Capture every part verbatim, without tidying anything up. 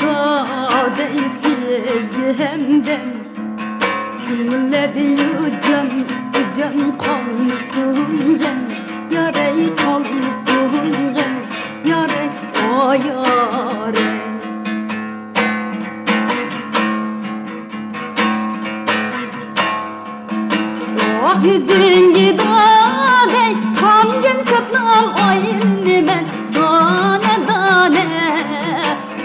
دادەي سىزگە ھەمدەم، كۆڭۈللەردىيۇ جان، جان قالمىسۇن غەم، يارەي قالمىسۇن غەم، يارەي، ئاي يارەي. ئاھ، يۈزۈڭگە دادەي تامگەن شەبنەم ئايلىنىمەن، دانە، دانە،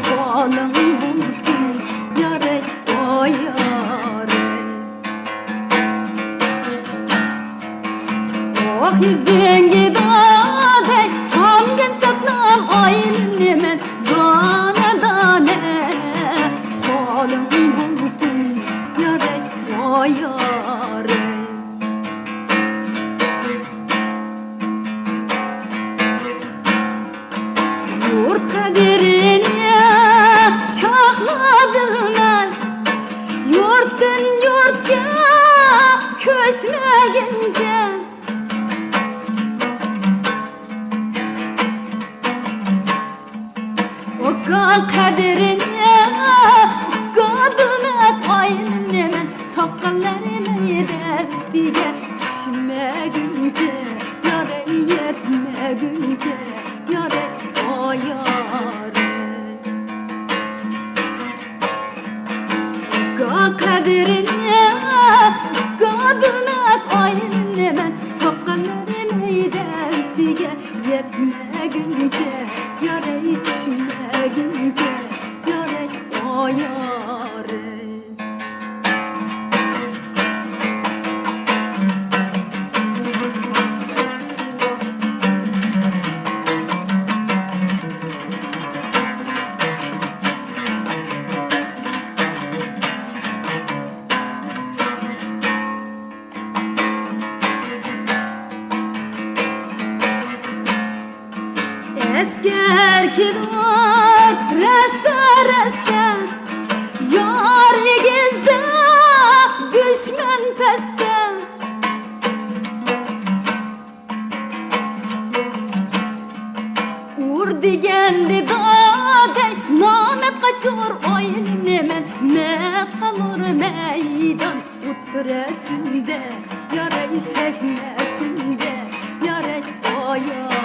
بالىڭ بولسۇن، يارەي، ئاي يارەي. ئاھ، يۈزۈڭگە دادەي تامگەن شەبنەم ئايلىنىمەن، دانە، دانە، بالىڭ بولسۇن، يارەي، ئاي يارەي. يۇرت قەدرىنى شاھلار بىلمەس، يۇرتتىن يۇرتقا كۆچمىگىنىچە. ئۇكا قەدرىنى ئۇكا بىلمەس، ئايلىنىمەن، ساقاللىرى مەيدە ئۈستىگە چۈشمىگىنىچە، يارەي، يەتمىگىنىچە، يارەي، ئاي يارەي. ئۇكا قەدرىنى ئۇكا بىلمەس، ئايلىنىمەن، ساقاللىرى مەيدە ئۈستىگە يەتمىگىنىچە، يارەي، چۈشمىگىنىچە، يارەي، ئاي يارەي. ئەسكەر كېلۇر رەستە-رەستە، يار ئېگىزدە، دۈشمەن پەستە. ئۇر دېگەندە دادەي، نامەرد قاچۇر ئايلىنىمەن، مەرد قالۇر مەيدان ئوتتۇرىسىندە، يارەي، سەھنىسىندە، يارەي، ئاي يارەي.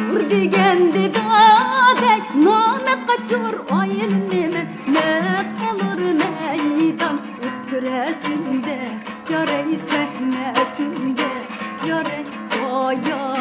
ئۇر دېگەندە دادەي، نامەرد قاچۇر ئايلىنىمەن، مەرد قالۇر مەيدان ئوتتۇرىسىندە، يارەي، سەھنىسىندە، يارەي، ئاي يارەي.